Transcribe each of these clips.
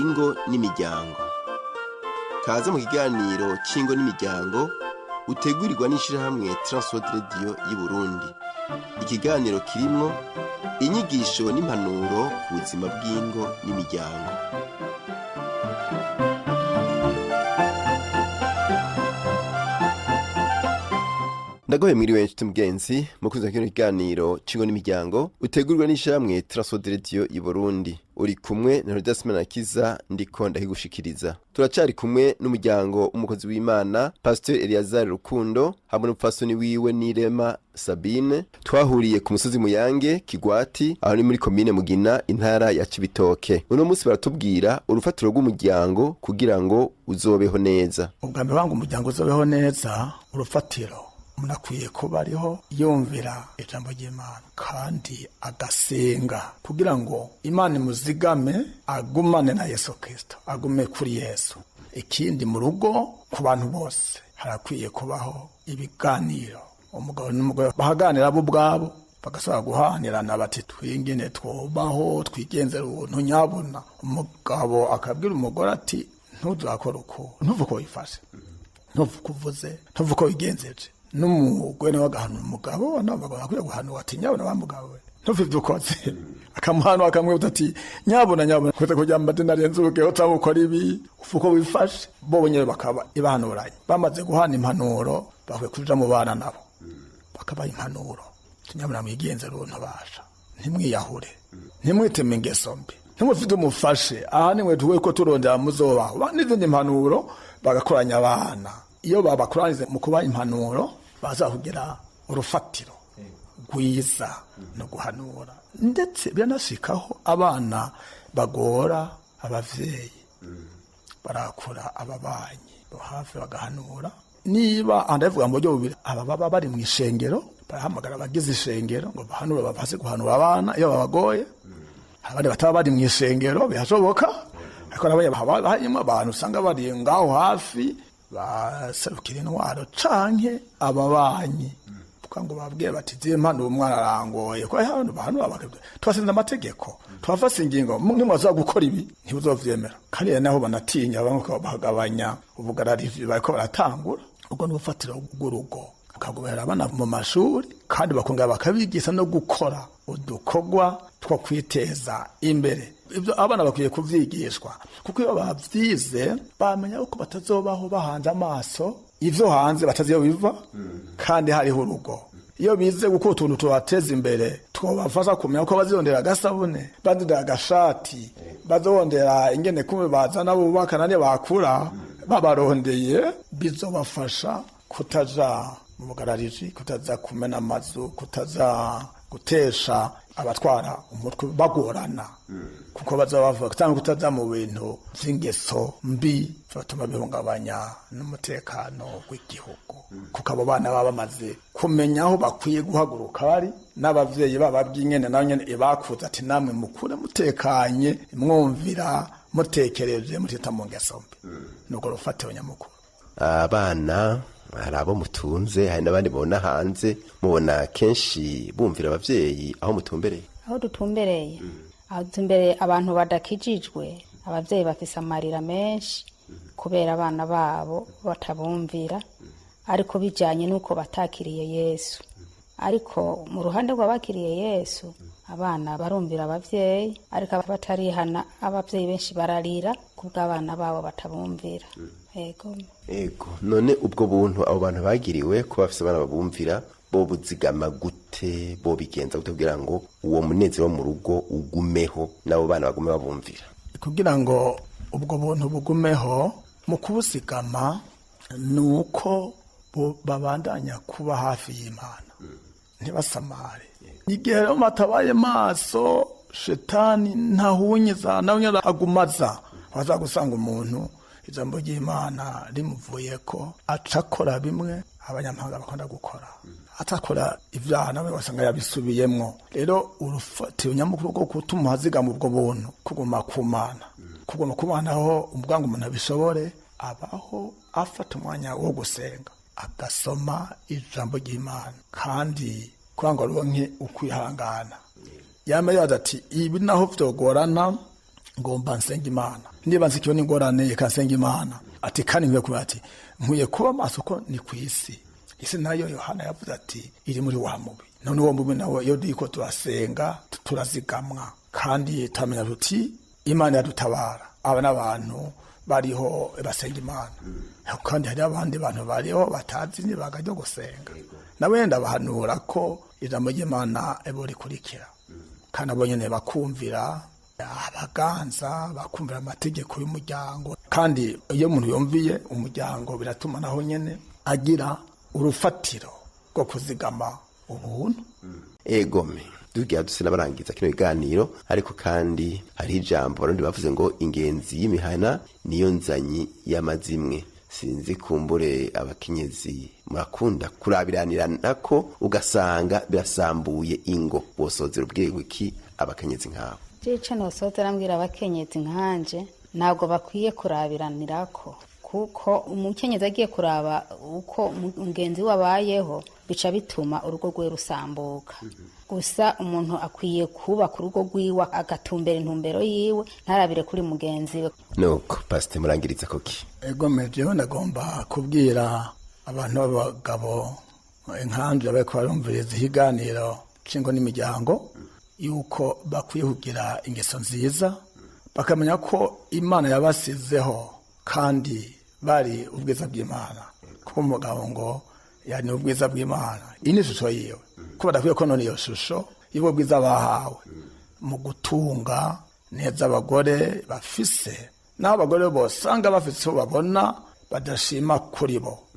Ingo n'imiryango. Kaze mu kiganiro c'ingo n'imiryango utegurirwa n'ishirahamwe Transworld Radio y'Uburundi. Ikiganiro kirimwo inyigisho n'impanuro ku buzima bw'ingo n'imiryango. Ndagoye mwiriwe nshuti mugenzi mukunzi wa kino kiganiro c'ingo n'imiryango utegurwa n'ishirahamwe Transworld Radio y'Uburundi. Uri kumwe na Rudas Manakiza, ndiko ndakigushikiriza. Turacari kumwe n'umuryango w'umukozi w'Imana Pasteur Eliazar Rukundo hamwe n'umupfasoni wiwe Nirema Sabine. Twahuriye ku musozi Muyange Kigwati, aho ni muri komine Mugina, intara ya Cibitoke. Uno munsi baratubwira urufatiro rw'umuryango kugira ngo uzobeho neza. Ubwa mbere wanga umuryango uzobeho neza, urufatiro umuntu akwiye kuba ariho yumvira ijambo ry'Imana kandi agasenga kugira ngo Imana imuzigame, agumane na Yesu Kristo, agume kuri Yesu. Ikindi, mu rugo ku bantu bose harakwiye kubaho ibiganiro, umugabo n'umugore bahaganira bo ubwabo, bagasaba guhanirana bati: "Twingene twobaho, twigenzera ubuntu nyabona." Umugabo akabwira umugore ati: "Ntuzakore uko, ntuvuge uko wifashe, ntuvuge uvuze, ntuvuge uko wigenzeje." N'umugore nawe agahanura umugabo, nawe abagabo bakwiye guhanura ati: "Nyabona wa mugabo we, ntuve ibyo ukoze." Akamuhanura, akamwibutsa ati: "Nyabona, nyabona, kuze kugira ngo narenze urugero cyangwa ukora ibi, ufu uko wifashe." Bo nyine bakaba ibahanuranye. Bamaze guhana impanuro, bakwiye kuja mu bana nabo bakabaha impanuro: "Nyabona mwigenze runtu, basha ntimwiyahure, ntimwiteme ingeso mbi, ntimufite umufashe aha nimwe tuwe ko turondera muzobaho." N'izindi mpanuro, bagakoranya abana. Iyo babakoranyije mu kubaha impanuro, baza kugira urufatiro rwiza no guhanura. Ndetse biranashikaho abana bagora abavyeyi, barakura ababanyi bo hafi bagahanura. Niba ndavuga mu buryo bubiri: aba baba bari mu ishengero barahamagara abagize ishengero ngo bahanure, babashe guhanura abana iyo babagoye. Abandi bataba bari mu ishengero birashoboka, ariko nabo haba harimo abantu usanga bari ngaho hafi baserukira intwaro canke ababanyi, kuko ngo babwiye bati: "Ziye mpano, umwana arangoye." Ko hano bahanura bakabwira: "Twasinze amategeko, twafase ingingo, nimwaza gukora ibi ntibuzovyemera." Kandi rero naho banatinya bamwe bakagabanya ubugararizi bariko baratangura. Ubwo n'ubufatiro bw'urugo bakagobera abana mu mashuri, kandi bakongera bakabigisha no gukora udukorwa two kwiteza imbere. Ibyo abana bakwiye kuvyigishwa, kuko iyo bavyize bamenya uko batazobaho bahanze amaso ivyo hanze batazi iyo biva kandi hariho urugo. Iyo bize gukora utuntu tubateza imbere, twobafasha kumenya ko bazirondera agasabune, bazirondera agashati, bazirondera ingene kumwe bazana bubakana bakura babarondeye, bizobafasha kutaja mu bugarariji, kutaza kumena amazu, kutaza gutesha abatwara umutwe bagorana kuko bazaba bavuga, cyangwa kutaza mu bintu vy'ingeso mbi batuma bihungabanya n'umutekano w'igihugu, kuko abo bana baba bamaze kumenya aho bakwiye guhaguruka bari n'abavyeyi bababwiye ingene nabo nyene ibakuze ati: "Namwe mukure mutekanye, mwumvira, mutekereje, mutita mu ngeso mbi." Nuko rufatiro nyamukuru. Abana, hari abo mutunze, hari n'abandi mubona hanze, mubona kenshi bumvira abavyeyi aho mutumbereye? Aho dutumbereye, abantu badakijijwe, abavyeyi bafise amarira menshi kubera abana babo batabumvira, ariko bijanye n'uko batakiriye Yesu. Ariko mu ruhande rw'abakiriye Yesu, abana barumvira abavyeyi, ariko batarihana, abavyeyi benshi bararira kubw'abana babo batabumvira. Ego. Ego, none ubwo buntu abo bantu bagiriwe ko bafise abana babumvira, bo buzigama gute, bo bigenza gute kugira ngo uwo munezero wo mu rugo ugumeho, n'abo bana bagume babumvira? Kugira ngo ubwo buntu bugumeho, mu kubuzigama ni uko babandanya kuba hafi y'Imana, ntibasamare. Igihe rero batabaye maso, shetani ntahunyiza, nawe nyine agumaza. Waza gusanga umuntu ijambo ry'Imana rimuvuye ko aca akora bimwe abanyamahanga bakunda gukora, atakora ibyaha, nawe wasanga yabisubiyemwo. Rero urufatiro nyamukuru rwo gutuma hazigama ubwo buntu, kuguma ku Mana. Kuguma ku Mana aho ubwangu umuntu abishobore, abaho afata umwanya wo gusenga, agasoma ijambo ry'Imana, kandi kugira ngo aronke ukwihangana, yama yaza ati: "Ibi naho vyogorana, Ngomba nsenga Imana, niba nsikiwe n'ingorane reka nsenga Imana. Ati kandi nkwiye kuba, ati nkwiye kuba maso ko ni ku isi. Isi nayo Yohana yavuze ati iri muri wa mubi. None uwo mubi nawe, iyo turiko turasenga turazigamwa, kandi turamenya tuti Imana yadutabara. Aba n'abantu bariho basenga Imana, kandi hari abandi bantu bariho batazi n'ibanga ryo gusenga. Nabo yenda bahanura ko ijambo ry'Imana bo rikurikira, kandi abo nyene bakumvira abaganza, bakumvira amategeko y'umuryango. Kandi iyo umuntu yumviye umuryango, biratuma naho nyene agira urufatiro rwo kuzigama ubuntu. Egome, dugira duse n'abarangiza kino kiganiro, ariko kandi hariho ijambo Abarundi bavuze ngo ingenzi y'imihana niyo nzanyi y'amazimwe. Sinzi, kumbure abakenyezi murakunda kurabiranirana ko ugasanga birasambuye ingo. Bosozera ubwire iki abakenyezi nk'abo? Ico nosozera mbwira abakenyezi nkanje, ntabwo bakwiye kurabiranirako, kuko umukenyezi agiye kuraba uko mugenzi we abayeho, bica bituma urugo rwe rusambuka. Gusa umuntu akwiye kubaka urugo rwiwe, agatumbera intumbero yiwe, ntarabire kuri mugenzi we. Nuko pasite, murangiriza koki? Ego, jewe ndagomba kubwira abantu b'abagabo nkanje bariko barumviriza ikiganiro c'ingo n'imiryango yuko bakwiye kugira ingeso nziza, bakamenya ko Imana yabasizeho kandi bari ubwiza bw'Imana, kuko umugabo ngo yani ubwiza bw'Imana, iyi ni ishusho yiwe, ko badakwiye konona iyo shusho y'ubwo bwiza bahawe mu gutunga neza abagore bafise. Naho abagore bosanga bafise uwo babona badashima kuri bo,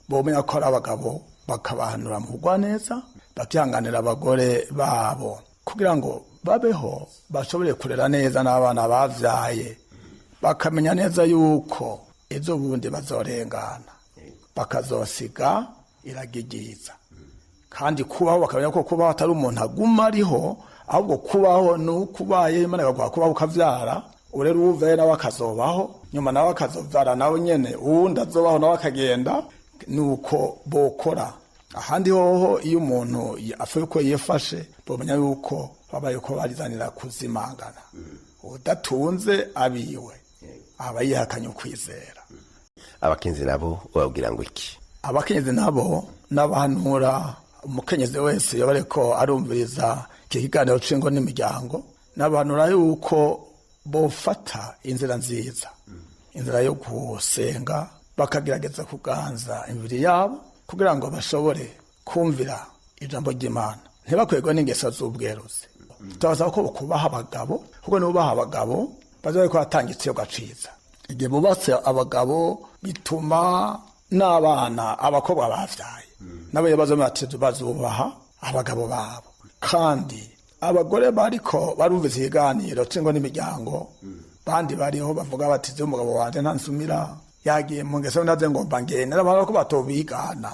bomenya ko ari abagabo, bakabahanura mu kugwa neza, bakihanganira abagore babo kugira ngo babeho, bashobore kurera neza n'abana bavyaye, bakamenya neza yuko ejo bundi bazorengana, bakazosiga iragigiza. Kandi kubaho, bakamenya ko kubaho atari umuntu aguma ariho, ahubwo kubaho ni uko ubaye, Imana ikaguha kubaho, ukavyara, urera uwuvyaye, nawe akazobaho, nyuma nawe akazovyara nawe nyene uwundi azobaho, nawe akagenda. Ni uko bokora. Ahandi hoho, iyo umuntu apfuye uko yifashe, bomenya yuko babaye uko barizanira kuzimangana. Udatunze abiwe aba yihakanye ukwizera. Abakenyezi nabo bababwira ngo iki? Abakenyezi nabo n'abahanura, umukenyezi wese yoba ariko arumviriza iki kiganiro c'ingo n'imiryango, n'abahanura yuko bofata inzira nziza, inzira yo gusenga, bakagerageza kuganza imibiri yabo kugira ngo bashobore kumvira ijambo ry'Imana, ntibakwegwe n'ingeso z'ubweruzi. Turabasaba ko kubaha abagabo, kuko nubaha abagabo baza bariko batanga ikiyoga ciza. Igihe bubatse abagabo, bituma n'abana abakobwa bavyaye nabo bazo bazubaha abagabo babo. Kandi abagore bariko barumvise ikiganiro c'ingo n'imiryango, bandi bariho bavuga bati je umugabo wanje ntansumira, yagiye mu ngeso, ndaze ngomba ngende, n'abantu ko batobigana.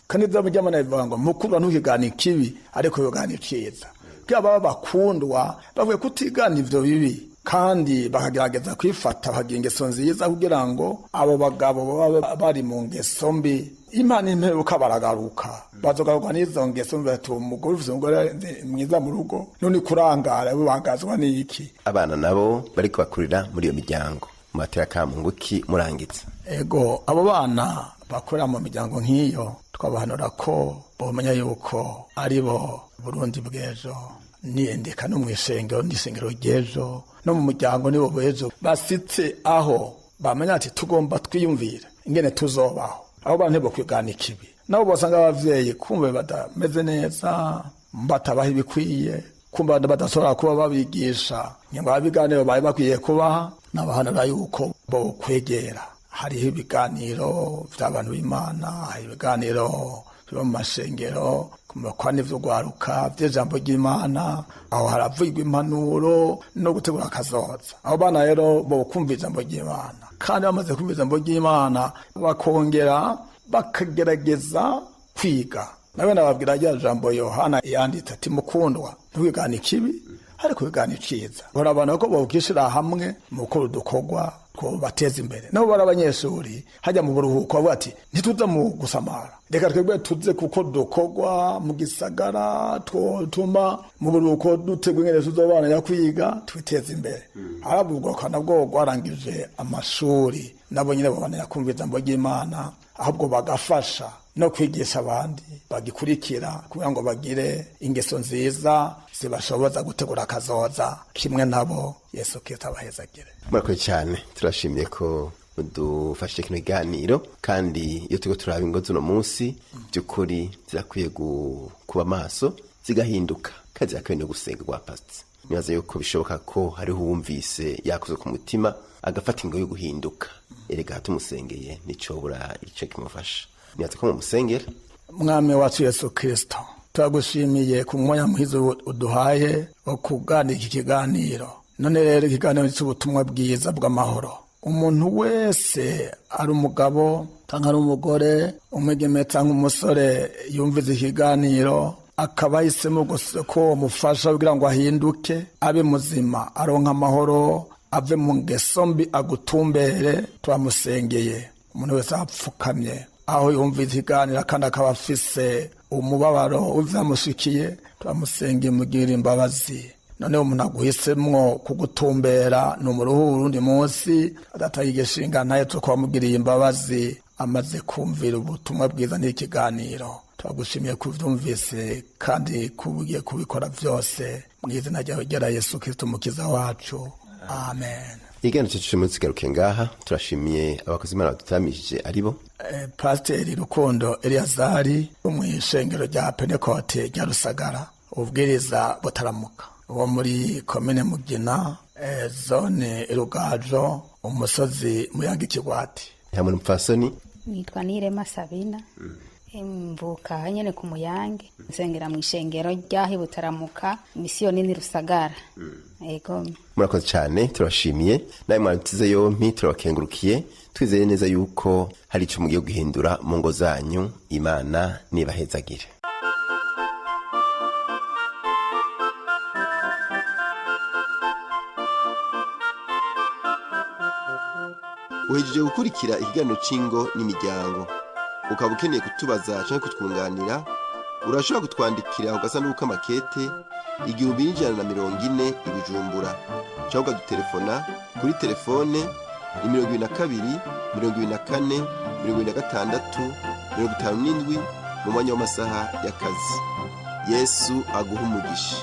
Kandi ivyo muryamana bivuga ngo mukundwa, ntukigana ikibi, ariko yogana iciza. Kugira baba bakundwa, bavuye kutigana ivyo bibi, kandi bakagerageza kwifata, bakagira ingeso nziza, kugira ngo abo bagabo baba bari mu ngeso mbi, Imana imperuka baragaruka, bazogaruka n'izo ngeso mbi, bati umugore ufise umugore mwiza mu rugo, none kurangara bangazwa n'iki? Abana nabo bariko bakurira muri iyo miryango, mubatera akamo nguki murangitse? Ego, abo bana bakorera mu miryango nk'iyo, twabahanura ko bomenya yuko ari bo Burundi bw'ejo, niyendeka no mw'ishengero n'ishengero ry'ejo, no mu muryango nibo b'ejo. Basitse aho bamenya ati tugomba twiyumvire ingene tuzobaho. Abo bana ntibokwigana ikibi. Nabo bosanga abavyeyi kumbe badameze neza, batabaha ibikwiye, kumva badashobora kuba babigisha ngo ibiganiro bari bakwiye kubaha, n'abahanura yuko bokwegera. Hariho ibiganiro by'abantu b'Imana, hari ibiganiro biba mu mashengero ku n'ivy'urwaruka by'ijambo ry'Imana. Aho haravugwa impanuro no gutegura akazoza. Abo bana rero bokumva ijambo ry'Imana, kandi bamaze kumva ijambo ry'Imana, bakongera bakagerageza kwiga. Nawe nababwira rya jambo Yohana yanditse ati mukundwa, ntiwigane ikibi, ariko wigane iciza. Hora abantu ko bokishira hamwe mu gukora udukorwa ko bateza imbere. Nabo bari abanyeshuri hajya mu buruhuko, bavuga ati ntituza mu gusamara. Reka twebwe tuze kuko dukorwa mu gisagara twotuma mu buruhuko dutegwa ingene tuzobana ya kwiga twiteza imbere. Harabugwa nabwo rwarangije amashuri, nabo nyine babana kumva ijambo ry'Imana, ahubwo bagafasha no kwigisha abandi bagikurikira kugira ngo bagire ingeso nziza zibashoboza gutegura akazoza kimwe nabo. Yesu Kristo abahezagire. Murakoze cyane, turashimye ko mudufashije kino kiganiro. Kandi iyo turiko turaba ingo z'uno munsi, by'ukuri zirakwiye kuba maso, zigahinduka, kandi zirakwiye no gusenga rwa pasiteri. Nibaza yuko bishoboka ko hariho uwumvise yakoze ku mutima agafata ingo yo guhinduka. Erega tumusengeye nicobura ico kimufasha. Nibaza ko mumusengera. Mwami wacu Yesu Kristo, turagushimiye ku mwanya mwiza uduhaye wo kuganira iki kiganiro. None rero ikiganiro cy'ubutumwa bwiza bw'amahoro, umuntu wese, ari umugabo cyangwa ari umugore, umwigeme cyangwa umusore, yumvize ikiganiro akaba ahisemo gusa ko umufasha kugira ngo ahinduke, abe muzima, aronke amahoro, ave mu ngeso mbi, agutumbere, turamusengeye. Umuntu wese apfukamye aho yumva ikiganiro kandi akaba afise umubabaro w'ivyamushikiye, turamusengeye, mugirira imbabazi. Noneho umuntu aguhisemwo kugutumbera ni umuruhu urundi munsi adatanga igishinga ntaye, tuko wamugiriye imbabazi amaze kumvira ubutumwa bwiza n'ikiganiro. Turagushimiye kuvyumvise kandi kubugiye kubikora vyose, mu izina ryawe ryera Yesu Kristo umukiza wacu, amen. Ikiganiro cyacu cy'umunsi kigarukiye ngaha. Turashimiye abakozi Imana badutamishije, aribo Pasiteri Rukundo Eliyazari wo mu ishengero rya Pentekote rya Rusagara, ubwiriza butaramuka, wo muri komine Mugina, zone Rugajo, umusozi Muyaga Ikigwati. Hamwe n'umupfasoni. Nitwa Nirema Sabina, mvuka nyene ku Muyange, nsengera mu ishengero ryaho Butaramuka, misiyoni ni Rusagara. Yego. Murakoze cyane, turabashimiye. Nawe mwadutize yompi, turabakengurukiye. Twizeye neza yuko hari icyo mugiye guhindura mu ngo zanyu. Imana nibahezagire. Uhejeje gukurikira ikiganiro c'ingo n'imiryango. Ukaba ukeneye kutubaza canke kutwunganira, urashobora kutwandikira ku gasanduku k'amakete 1140 i Bujumbura, cyangwa ukadutelefona kuri telefone ni 22 24 26 57 mu mwanya w'amasaha y'akazi. Yesu aguha umugisha.